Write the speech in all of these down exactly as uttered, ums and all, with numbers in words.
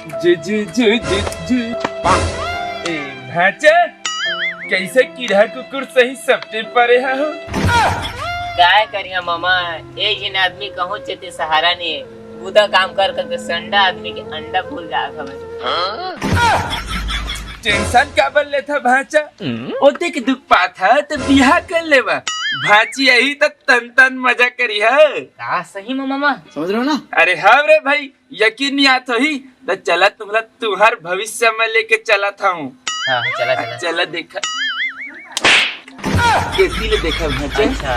जू जू जू जू जू। ए भांचा, कइसे कीड़ा कुकुर सही सपटे परे हव? काय करिहा मामा, एक झिन आदमी कहूं चेते सहारा नइ हे। बुता काम कर करके संडा आदमी के अंडा फूल जात हवे। टेंशन काबर लेथा भांचा? ओते के दुख पाथा त बिहा कर लेवा। भांची आही त तन तन मजा करिहा। का सही में मामा? समझ रहे हो ना? अरे हव रे भाई, यकीन नइ आत होही त चला तुमला तुंहर भविष्य में लेके चलत हंव। हां, चला, चला। चला देखा। एती ले देखा भांचा। अच्छा।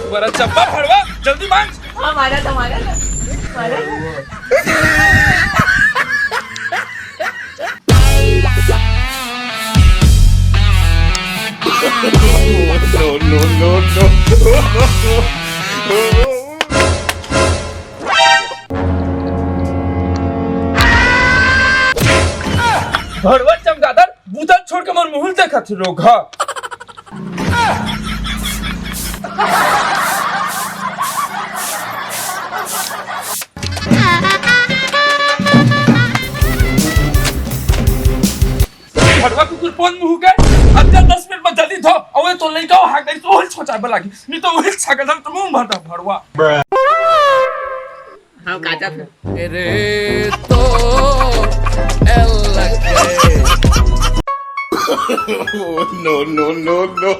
तुम्हारा चप्पा भड़वा, जल्दी मांज। हां, मारा था, मारा था। मारा था। No, no, no, no। भड़वा चमगादड़, बुता छोड़ के मोर मुंह ल देखत हे लोग, हां। भड़वा कुकुर, कोन मुंह के? अब जा दस मिनट में जल्दी धो, अउ ये तो लइका हो हाक गई, तो वही छोचा बला की, नहीं तो वही छागल तो मुंह भर दा भड़वा। हम काचा थे। तेरे तो एल लगे। No, no, no, no।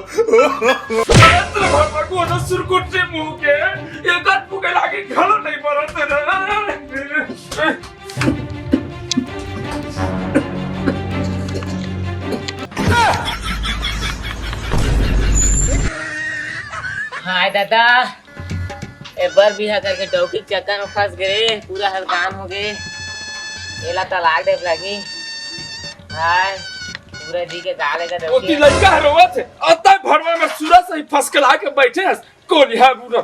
भड़वा को ना सुरकुट्टे मुंह के, ये तक फूके लागे घलो नहीं पड़त रे। हाय दादा, ए बर बिहा करके डौकी के चक्कर में फंस गे रे, पूरा हलकान हो गे। एला तलाक देब लागी। हाय, पूरा जी के गाले का ओती डौकी। लइका ह रोवत हे, अतय भड़वा में सूरज सही फसकला के बैठे हस। कोरिया बुरा।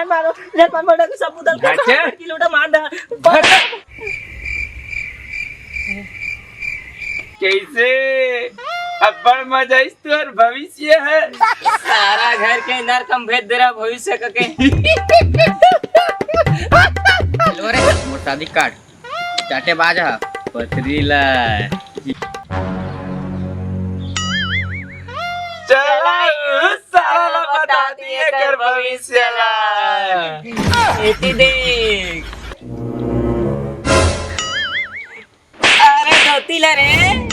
मारो, मारो, मारो, सब उधर कर, अच्छा। किलोटा मार दा। कैसे? अब्बड़ मजा आइस तोर भविष्य है। सारा घर के नरक म भेज दे रहा भविष्य कके। लो रे, मोर शादी कार्ड। चाटे बाज ह, पथरी ला। चला, सारा ला बता दिए कर भविष्य ला। एती देख। अरे धोती ला रे।